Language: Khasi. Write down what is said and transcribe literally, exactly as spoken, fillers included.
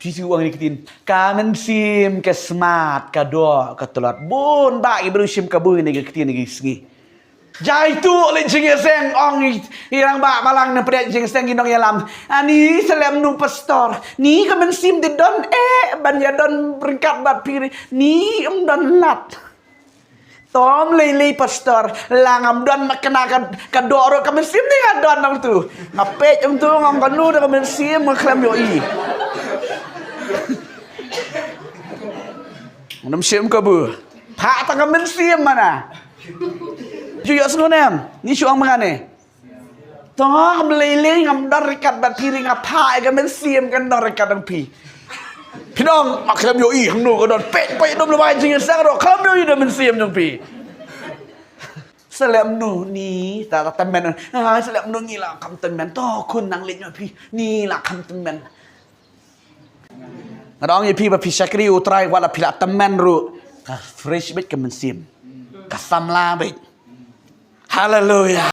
Jisu u ong ïa ka ktien, ka mynsiem ka smat, ka doh, ka tlot. Bun bah ki briew shim kabu ïa ka ktien ïa ki sngi. Jai tu leh jingïaseng, ong i, i rangbah balang na pdeng jingïaseng ki nongïalam. Ani sa leh kumno pastor. Ni ka mynsiem te don eh ban ïa don ryngkat bad phi, ni ym don lad. Tom lei lei pastor, la ngam don ma kane ka, ka doh ruh ka mynsiem te nga don nangtu. Nga peit nangtu, nga ong kano da ka mynsiem nga khlem ïohi. Ngam shim kabu. Phah tang ka mynsiem mana. Ju ïohsngew ne em? Ni shu ong ma nga ne. To ngam lei lei, ngam don ryngkat bad phi, nga phah ïa ka mynsiem kan don ryngkat bad phi. Phi dang, ma khlem ïohi hangno ka don, peit peit dum lawai jingïaseng ruh khlem ïohi da mynsiem jong phi. Sa leh kumno ni, ta, ta tymmen. Ah, sa leh kumno ngi la kham tymmen. To khun nang leit noh phi, ni la kham tymmen. Nga da ong ïa phi ba phi shakri U Trai, wat la phi la tymmen ruh, ka fresh beit ka mynsiem, ka samla beit. Haleluia.